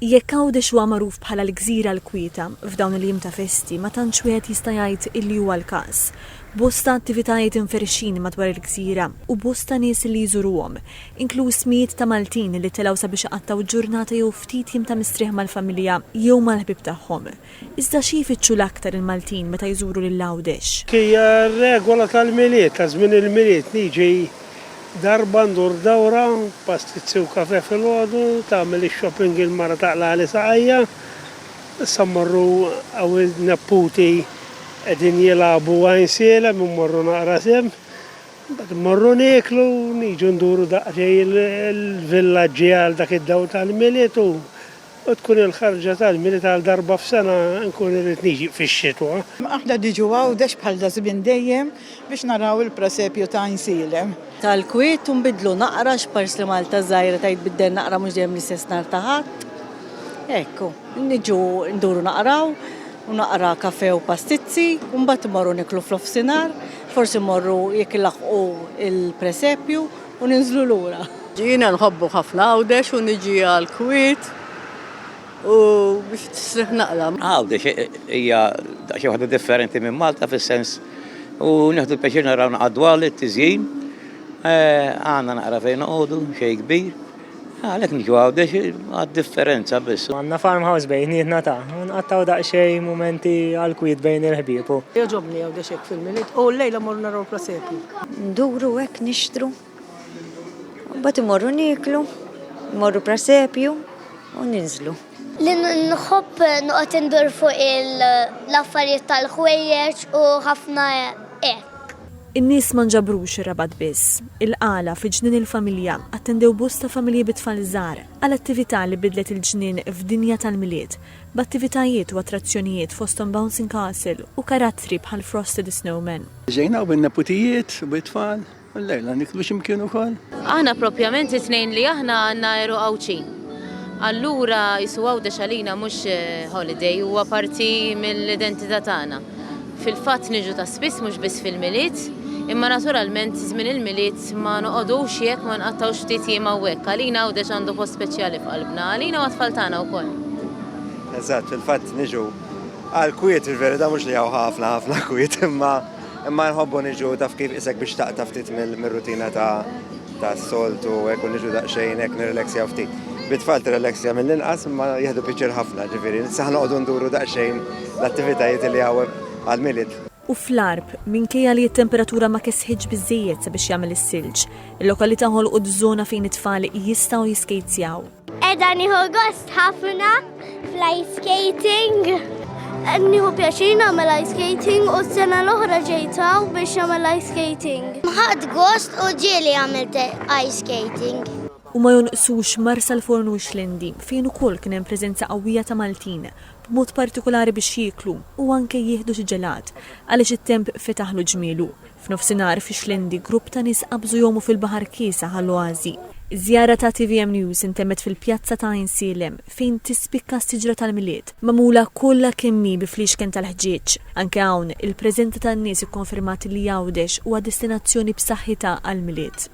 Jekk Għawdex huwa magħruf bħala l-gżira l-kwieta, f'dawn il-jiem ta' festi ma tantx wieħed jista' jgħid illi huwa l-każ. Bosta attivitajiet imferrxin madwar il-gżira u bosta nies li jżuruhom, inkluż mijiet ta' Maltin li telgħu sabiex iqattgħu ġurnata jew ftit jiem ta' mistrieħ mal-familja jew mal-ħbieb tagħhom. Iżda xi jfittxu l-aktar il-Maltin meta jżuru lil Għawdex? Hija r-regola tal-Milied, ta' żmien il-Milied, niġi darba ndur dawra, pastizzi u kafè filgħodu, tagħmel ix-shopping il-mara taqlagħli saqajja. Issa mmorru hawn in-nepputi qegħdin jilagħbu Għajnsielem, immorru naqra s'hemm. Imbagħad immorru nieklu, niġu nduru daqsxejn il-villaġġi għal dak id-dawl tal-Milied u U tkun il-ħarġa tal-Milied għal darba f'sena nkun irrid niġi fix-xitwa. Aħna niġu Għawdex bħal daż-żmien dejjem biex naraw il-presepju ta' Għajnsielem. Tal-kwiet u nbiddlu naqra għax pers li Malta żgħira tgħid tbiddel naqra mhux dejjem l-istess nhar ta' Ħadd. Hekk hu. Niġu nduru naqraw u naqra kafè u pastizzi u mbagħad immorru nieklu f'nofsinhar, forsi mmorru jekk ilaħħqu il-presepju u ninżlu lura. Jiena nħobbu ħafna Għawdex u niġi għall-kwiet u biex tistrieħ naqla. Għawdex hija daqsxejn waħda differenti minn Malta fis-sens u nieħdu l-pjaċir naraw naqra dwal it-tiżjin. Għandna naqra fejn noqogħdu, xejn kbir. Għalhekk niġu Għawdex għad-differenza biss. Għandna farmhouse bejnietna ta' u nqattgħu daqsxejn mumenti għall-kwiet bejn il-ħbieb u. Jogħġobni Għawdex hekk fil-Milied u llejla mmorru naraw il-presepju. Nduru hekk nixtru. Mbagħad immorru nieklu, mmorru presepju u ninżlu. Li nħobb noqgħod indur fuq l-affarijiet tal-ħwejjeġ u ħafna hekk. In-nies ma nġabrux ir-Rabat biss. Il-Qala, fi Ġnien il-Familja, attendew bosta familji bi tfal żgħar għal attività li bidlet il-ġnien f'dinja tal-Milied, b'attivitajiet u attrazzjonijiet fosthom bouncing castle u karattri bħal Frosty the Snowman. Ġejna hawn bin-neputijiet u bit-tfal u llejla niklu xi mkien ukoll. Aħna propjament it-tnejn li aħna għandna għeruq Għawdxin. Allura qisu Għawdex għalina mhux holiday, huwa parti mill-identità tagħna. Fil-fatt niġu ta' spiss mhux biss fil-Milied, imma naturalment żmien il-Milied ma noqogħdux jekk ma nqattgħux ftit jiem hawnhekk. Għalina Għawdex għandu post speċjali f'qalbna, għalina u għat-tfal tagħna wkoll. Eżatt, fil-fatt niġu għall-kwiet fil-verità mhux li hawn ħafna ħafna kwiet imma imma nħobbu niġu taf kif isek biex taqta' ftit mir-rutina ta' tas-soltu hekk u niġu daqsxejn hekk nirrelaxjaw ftit. Bit-tfal tirrelaxja mill-inqas imma jieħdu pjaċir ħafna, ġifieri sa noqogħdu nduru daqsxejn l-attivitajiet li hawn għall-Milied. U fl-Għarb, minkejja li t-temperatura ma kesħitx biżżejjed sabiex jagħmel is-silġ, il-lokalità ħolqot żona fejn it-tfal jistgħu jiskejzjaw. Qiegħda nieħu gost ħafna fl-ice skating. Nieħu pjaċir nagħmel ice skating u s-sena l-oħra ġejt hawn biex nagħmel ice skating. Ħadt gost u ġieli għamilt ice skating. U ma jonqsux Marsalforn u x-Xlendi, fejn ukoll kien hemm preżenza qawwija ta' Maltin, b'mod partikolari biex jieklu u anke jieħdu xi ġelat, għaliex it-temp fetaħlu ġmielu. F'nofsinhar fix-Xlendi grupp ta' nies qabżu jgħumu fil-baħar kiesaħ għall-oażi. Iż-żjara ta' tvm News intemmet fil-pjazza ta' Għajnsielem fejn tispikka s-siġra tal-Milied, magħmula kollha kemm hi bi fliexken tal-ħġieġ. Anke hawn, il-preżenza tan-nies ikkonfermat li Għawdex huwa destinazzjoni b'saħħitha għall-Milied.